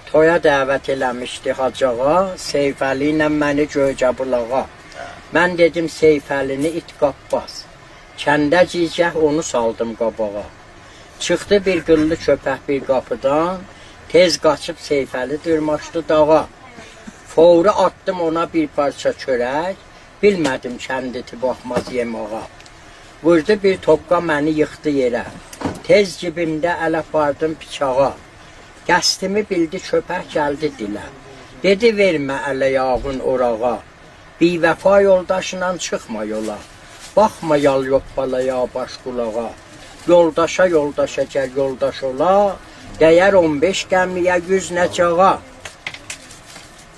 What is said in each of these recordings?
Toya dəvət eləmişdi Hacı ağa, Seyfəli ilə məni Göycəbulağa. Mən dedim Seyfəlini it qappaz. Kəndə cicəh onu saldım qabağa. Çıxdı bir qıllı köpək bir qapıdan, tez qaçıb Seyfəli dırmaşdı dağa. Fovru atdım ona bir parça çörək, bilmədim kənd iti baxmaz yemağa. Vurdu bir toqqa məni yıxdı yerə. Tez cibimdə əl apardım bıçağa. Qəsdimi bildi köpək gəldi dilə. Dedi vermə ələ yağın orağa. Bivəfa yoldaşla çıxma yola. Baxma yal yoppalaya baş qulağa. Yoldaşa yoldaşa gəl yoldaş ola. Dəyər 15 gəmiyə 100 nəcağa.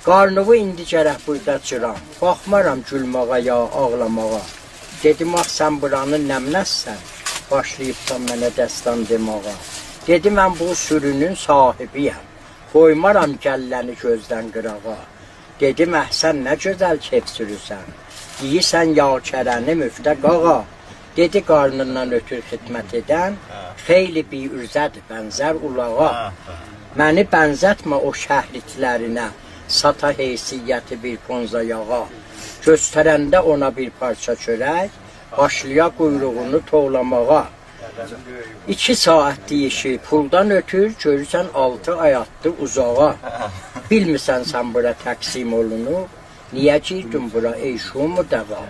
Qarnıvı indi gərək burada cıram. Baxmaram gülməyə ya ağlamağa. Dedim ax sən buranın nəmləssən? Başlayıbsan mənə dəstan demağa. Dedi mən bu sürünün sahibiyəm. Qoymaram gəlləni gözdən qırağa. Dedim əhsən nə gözəl kef sürüsən. Yeyirsən yağ kərəni müftə qağa. Dedi qarnından ötür xidmət edən, xeyli bir ürzədir bənzər ulağa. Məni bənzətmə o şəhriklərinə, sata heysiyyəti bir ponza yağa. Göstərəndə ona bir parça çörək, başlaya quyruğunu tovlamağa. 2 saatlik işi puldan ötür, görürsən 6 ay atdı uzağa. Bilmirsən sən bura təqsim olunub, niyə girdin bura ey şumu dəva?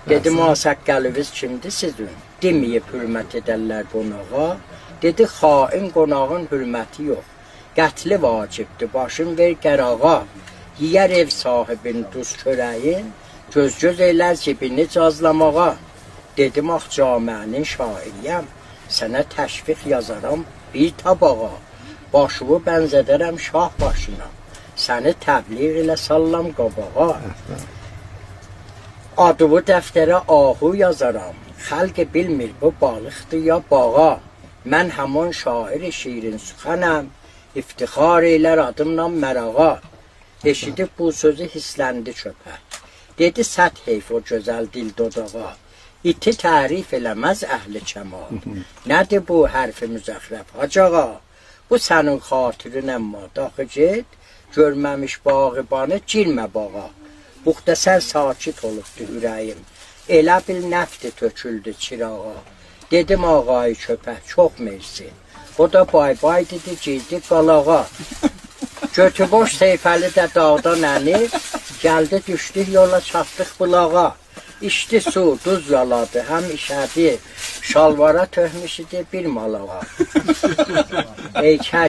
Dedim, ha səqqəliniz kimdir sizin? Deməyib hürmət edərlər qonağa. Dedi, xain qonağın hürməti yox. Qətli vacibdir, başın ver qərağa. Yeyər ev sahibin duz çörəyin, göz-göz eylər cibini cazlamağa. Dedim, ax camənin şairiyəm, sənə təşviq yazaram bir tabağa. Başımı bənzədərəm şah başına, səni təbliğ ilə sallam qabağa. Adımı dəftərə ahu yazaram, xalq bilmir bu balıqdır ya bağa. Mən həmin şair şirin süxənəm, iftixar eylər adımla mərağa. Eşidib bu sözü hissləndi köpək. Dedi, sət heyf o gözəl dil dodağa. İti tərif eləməz əhli kəmal. Nədir bu hərfi müzəxrəf Hacı ağa? Bu sənin xatirin əmma, daxı get, görməmiş bağıbanı girmə bağa. Muxtəsər sakit olubdu ürəyim. Elə bil nəfti töküldü çırağa. Dedim ağayı köpək, çox mersi. O da bay-bay dedi, girdi qalağa. Götüboş Seyfəli də dağdan ənir, gəldi düşdük yola çatdıq bulağa. İçdi su, duz yaladı, həm işədi, şalvara töhmüş idi bir malağa. Ey